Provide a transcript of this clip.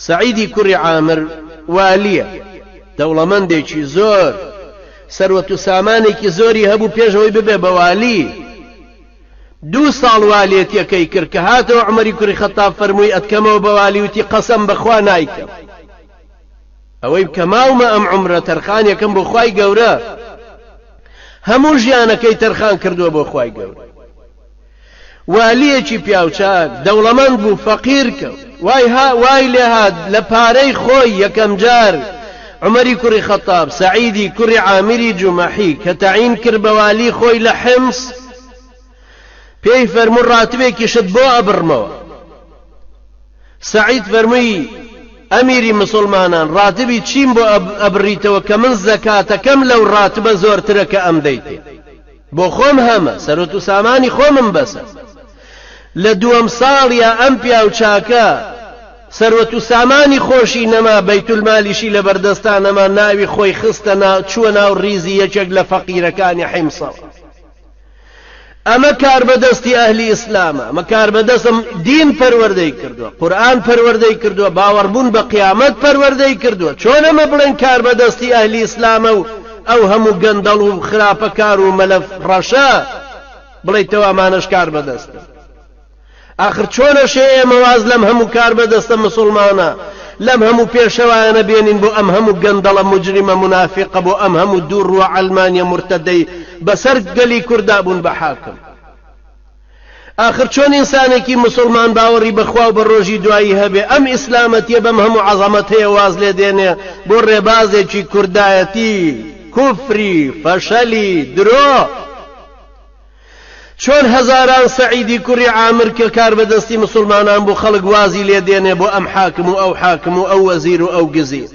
سەعیدی کوڕی عامر والییە، دەوڵەمەندێکی زۆر، سەروەت و سامانێکی زۆری هەبوو پێش ئەوەی ببێ بە والی. دوو ساڵ والێتیەکەی کرد کە هاتەوە عومەری کوڕی خەتاب فەرمووی ئەتکەمەوە بە والی وتی قەسەم بەخوا نایکەم. ئەوەی کە ماومە ئەم عومرە تەرخانیەکەم بۆ خوای گەورە. هەموو ژیانەکەی تەرخان کردووە بۆ خوای گەورە. والیەکی پیاوچاک، دەوڵەمەند بوو، فەقیر کەوت. وای ها وای لێ هات لە پارەی خۆی یەکەم جار عومەری کوڕی خەتاب سەعیدی کوڕی عامری جومەحی کە تەعین کرد بە والی خۆی لە حمس پێی فەرموو ڕاتبێکیشت بۆ ئەبڕمەوە. سەعید فەرمووی ئەمیری مسوڵمانان ڕاتبی چیم بۆ ئەبڕیتەوە کە من زەکاتەکەم لەو ڕاتبە زۆرترە کە ئەم دەیتێ. بۆ خۆم هەمە، سەروەت و سامانی خۆمم بەسە. لە دووەم ساڵیا ئەم پیاو چاکە سەروەت و سامانی خۆشی نەما، بەیتولمالیشی لەبەردەستا نەما، ناوی خۆی خستە ناو، چووە ناو ڕیزی یەکێک لە فەقیرەکانی حیمسەوە. ئەمە کاربەدەستی ئەهلی ئیسلامە، ئەمە کاربەدەستم دین پەروەردەی کردووە، قورئان پەروەردەی کردووە، باوەڕبوون بە قیامەت پەروەردەی کردووە، چۆن ئەمە بڵێن کاربەدەستی ئەهلی ئیسلامە و ئەو هەموو گەندەڵ و خراپەکار و مەلەف ڕەشە بڵێیتەوە ئەمانەش کاربەدەستن؟ ئاخر چۆن ئەشێ ئێمە واز لەم هەموو کاربەدەستە مسوڵمانە، لەم هەموو پێشەوایانە بێنین بۆ ئەم هەموو گەندەڵە موجریمە مونافیقە بۆ ئەم هەموو دووڕووە عەلمانیە مورتەدەی بەسەر گەلی کوردا بوون بە حاکم؟ ئاخر چۆن ئینسانێکی مسوڵمان باوەڕی بە خوا و بە ڕۆژی دوایی هەبێ ئەم ئیسلامەتیە بەم هەموو عەزەمەتەیە واز لێ دێنێ بۆ ڕێبازێکی کوردایەتی کوفری فەشەلی درۆ؟ چۆن هەزاران سەعیدی کوڕی عامر کە کاربەدەستی مسوڵمانان بوو خەڵک وازی لێ دێنێ بۆ ئەم حاکم و ئەو حاکم و ئەو وەزیر و ئەو گزیر؟